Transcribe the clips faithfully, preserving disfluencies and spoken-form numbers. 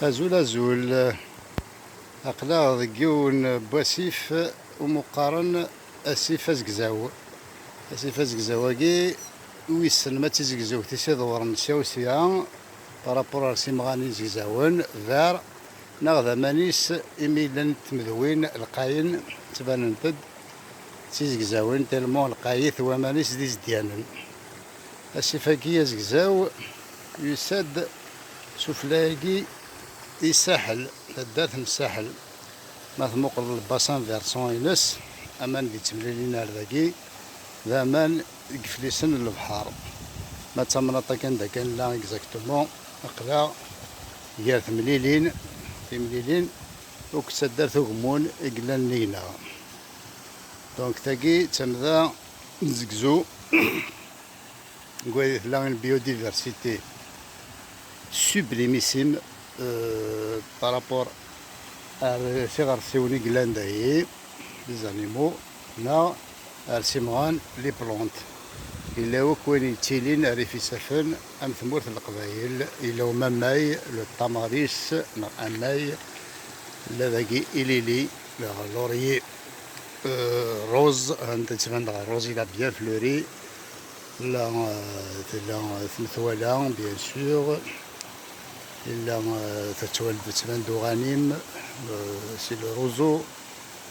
Azul, azul. Aql-aɣ deg yiwen n wasif umi qqaren asif azegzaw. Asif azegzaw-agi, wissen ma d tizegzewt i s-iḍewren sya u sya, par rapport ar simɣan izegzawen, ver, neɣ d aman-is imi llant tmedwin lqayen, ttbanent-d d tizegzawin, tellement lqayit waman-is d izedyanen. Asif-agi azegzaw yusa-d sufella-agi i Saḥel, taddart n Saḥel. Ma tmuqleḍ le bassin versant-ines, aman d-yettemlilin ar dagi, d aman deg iflisen n lebḥer. Ma d tamnaḍt-agi anda kan nella exactement, aql-aɣ gar temlilin, timlilin, akked taddart ugemmun i yellan nnig-neɣ. Donc tagi d tamda n zegzu, deg waydi tella une biodiversité sublimissime, euh, par rapport ar tiɣersiwin i yellan dayi, les animaux, neɣ ar simɣan, les plantes. Yella akk wayen yettilin rrif isaffen am tmurt n Leqbayel, yella umamay, le tamaris, neɣ amay, yella dagi ilili, neɣ laurier, euh, rose, anda yettban dɣa rose, il a bien fleuri, tella, euh, tella tmetwala, bien sûr, yella, euh, tettwal-d, tettban-d uɣanim, euh, c'est le roseau,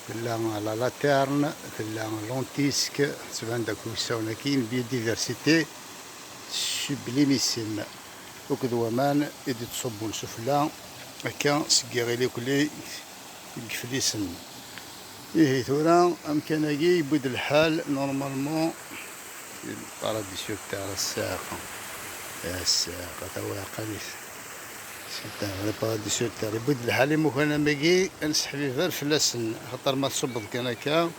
tella la laterne, tella lentisque, tettban-d akk ussawen-agi, une biodiversité sublimissime, akked waman i d-yettṣubbun sufella, akka seg yiɣil ikli deg iflisen. Ihi tura, amkan-agi yewwi-d lḥal, normalement, le paradis sur terre, a ssaaqa, a ssaaqa, tawaɣit. C'est un vrai paradis sur terre. Yewwi-d lḥal imukan am wigi, ad nesseḥbiber fell-asen, axaṭer ma tṣubbeḍ kan akka,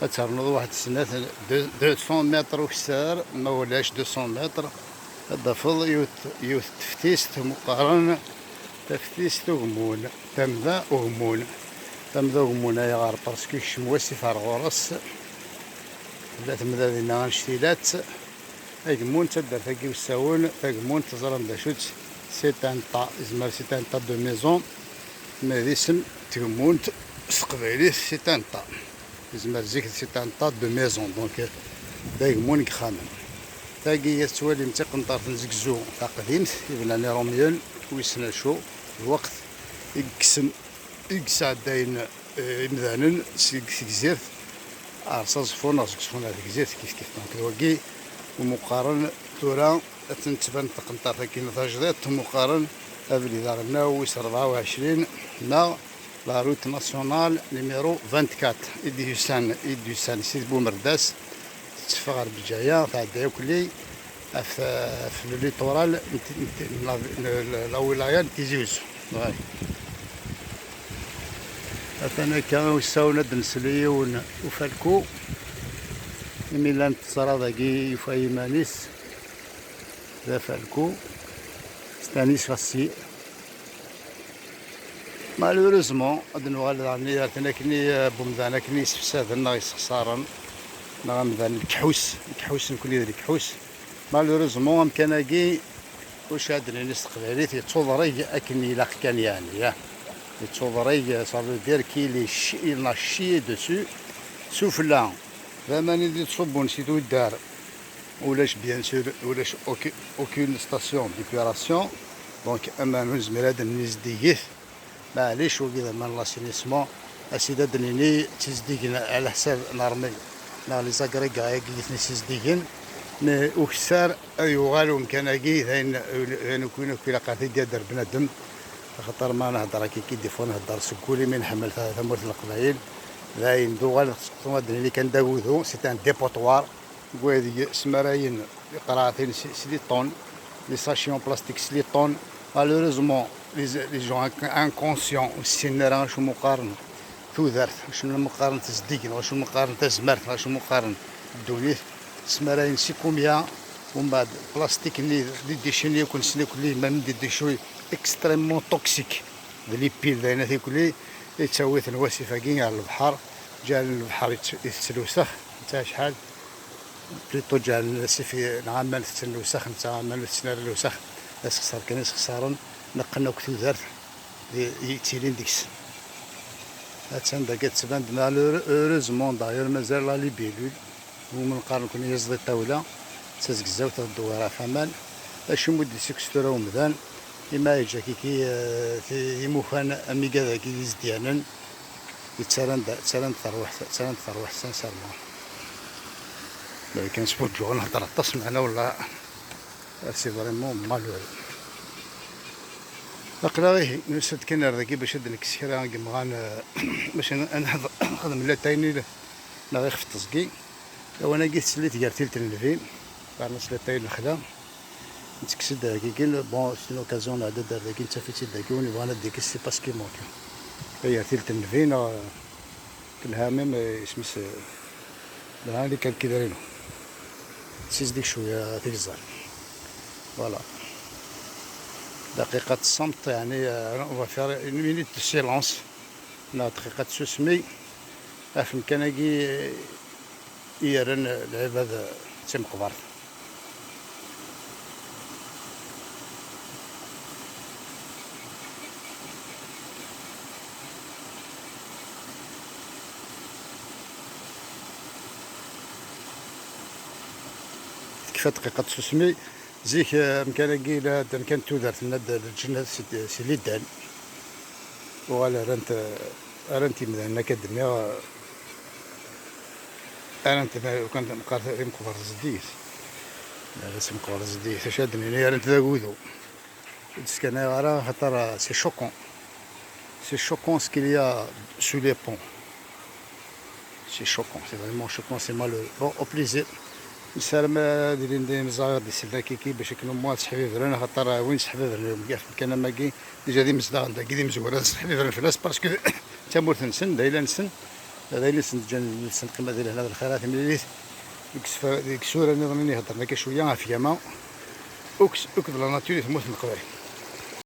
ad ternuḍ waḥed snat, deux, deux cents mètres ukessar, ma ulac deux cents mètres, ad d-tafeḍ yiwet, yiwet n teftist meqqaren, taftist ugemmun, tamda ugemmun. Tamda ugemmun, ayɣer? Parce que yekcem wasif ar ɣur-s, tella temda dinna annect-ilat. Agemmun d taddart-agi ussawen, tagemmun teẓram d acu-tt, c'est un tas, yezmer c'est un tas de maison, ma d isem n tgemmunt s teqbaylit c'est un tas. Yezmer zik c'est un tas de maison, donc d agemmun n yexxamen. Tagi i tettwalim d tiqenṭert n zegzu taqdimt, i bnan iṛumyen, wissen acu, lweqt i yekksen, i yesɛeddayen, eh, imdanen seg tegzirt ar Saẓeffun neɣ seg Uẓeffun ar Tegzirt, kif kif. Donc d wagi umi qqaren tura, ad ten-tban tqenṭert-agi n tajdiṭ, umi qqaren abrid aɣelnaw wis rebɛa u ɛecrin neɣ la route nationale numéro vingt-quatre, i d-yusan, i d-yusan si Bumerdas, tetteffeɣ ɣer Bǧaya, tɛedda akk-lli ɣef, ɣef le littoral n t-, n t-, n la, n la, la wilaya n Tizi Uzzu. Ouais. Atan akka ussawen ad d-nsel i yiwen ufalku, imi llan teẓra dagi yufa iman-is d afalku, Stanis Fassi. Malheureusement, ad nuɣal daɣen ar tin akkenni, eh, n umdan akkenni yessefsaden neɣ yessexsaren, neɣ amdan lekyḥus, lekyḥus, nekkni d lekyḥus. Malheureusement, amkan-agi, ur cad nini s teqbaylit, yettuḍreg akken ilaq kan, yeɛni, ah. Yettuḍreg, ça veut dire qu'il est chi-, il a chié dessus. Sufella, d aman i d-yettṣubbun si tuddar, ulac, bien sûr, ulac aucu-, aucune station d'épuration. Donc, aman ur nezmir ad nini zeddigit. Maɛlic, wagi d aman n l'assainissement. Asid ad d-nini, ttizdigen ɛla ḥsab n ṛṛmel, neɣ les agrégats-agi i ten-issizdigen. Mais ukessar ad yuɣal umkan-agi d ayen, d ayen akk, akk ilaq ad t-id-yader bnadem. Axaṭer ma nhedder akka, ki des fois nhedder seg wul, imi nḥemmel ta-, tamurt n Leqbayel. D ayen d uɣal, ad d-nini kan d agudu, c'est un dépotoir. Deg waydeg smarayen tiqraɛtin s, s les tonnes, les sachets en plastique s les tonnes. Malheureusement, les, les gens inc-, inconscients, ur ssinen ara acu umi qqaren tudert, acu umi qqaren tezdeg, neɣ acu umi qqaren tazmert, neɣ acu umi qqaren ddunit. Smarayen si kumya, umbeɛd plastique-nni, les déchets-nni akk nessen akk, même des déchets extrêmement toxiques, d les piles, d ayen akk, yettawi-ten wasif-agi ɣer lebḥer, ǧǧan lebḥer yett-, itett lewsex, netta acḥal, plutôt ǧǧan asif i-, neɣ aman tetten lewsex, netta aman ur tetten ara lewsex, d asexsar kan i sexsaren, neqqen akk tudert. yettilin deg-s. Attan dagi tettban-d, malheure-, heureusement d'ailleurs, mazal la libellule, umi neqqar nekkni iẓḍi ṭṭawla, d tazegzawt ad dewwer ɣef aman. Acimi ur d-yessukkes tura umdan? Ima yeǧǧa kiki, eh, ti-, imukan amiga dagi d izedyanen, yettarran-d, ttarran-d tarwiḥt, ttarran-d tarwiḥt sincèrement. Lakin sfuǧǧuɣ nehder aṭas, meɛna wallah, c'est vraiment malheureux. Aql-aɣ ihi, nusa-d kan ar dagi bac ad d-nekkes kra n yemɣan, eh, bac ad nexdem latay-nni neɣ ixef n teẓgi. Lawan-agi tettsellit gar tilt n Lvim, qqaren-as latay n Lexla. Nettekkes-d dagi kan, bon, c'est une occasion, nɛedda-d ar dagi, nettaf-itt-id dagi, win yebɣan ad d-ikkes, c'est pas ce qui manque. Ay gar tilt n Lvim, neɣ, eh, Telha même, eh, isem-is, eh, telha les calculaires-inu. Sizdeg cwiya tigẓar. Voilà. دقيقة الصمت، يعني, euh, on va faire une minute de silence. Neɣ دقيقة تسوسمي. Ɣef umkan-agi, eh, i yerran lɛibad, eh, d timeqbert. Tekfa dqiqa n tsusmi. Zik, eh, amkan-agi, la d amkan n tudert, nna-d leǧnas si, si lidan. Uɣal rran-t, eh, rran-t imdanen akka d-nniɣ, eh, rran-t ma-, ukan meqqar d imeqber zeddigit. Rran-t imeqber zeddigit, acu ad d-nini, rran-t d agudu. Ur d-sskanayeɣ ara, axaṭer, eh, c'est choquant. C'est choquant ce qu'il y a sous les ponts. C'est choquant, c'est vraiment choquant, c'est malheureux. Bon, au plaisir. Nessaram ad ilin d imezdaɣ i ɣ-d-isellen akiki, bac akken umwa ad seḥbibren, axaṭer, eh, win seḥbibren deg kan am wagi, déjà d imezdaɣ n dagi, d imezwura, ad seḥbibren fell-as, parce que d tamurt-nsen, d ayla-nsen, d ayla-nsen, ǧǧan yid-sen qima di lehna d lxir, a timlilit. Deg isfa-, deg isura nniḍen i d-iheddren akka cwiya ɣef yama, ukes-, akked la nature i tmurt n Leqbayel.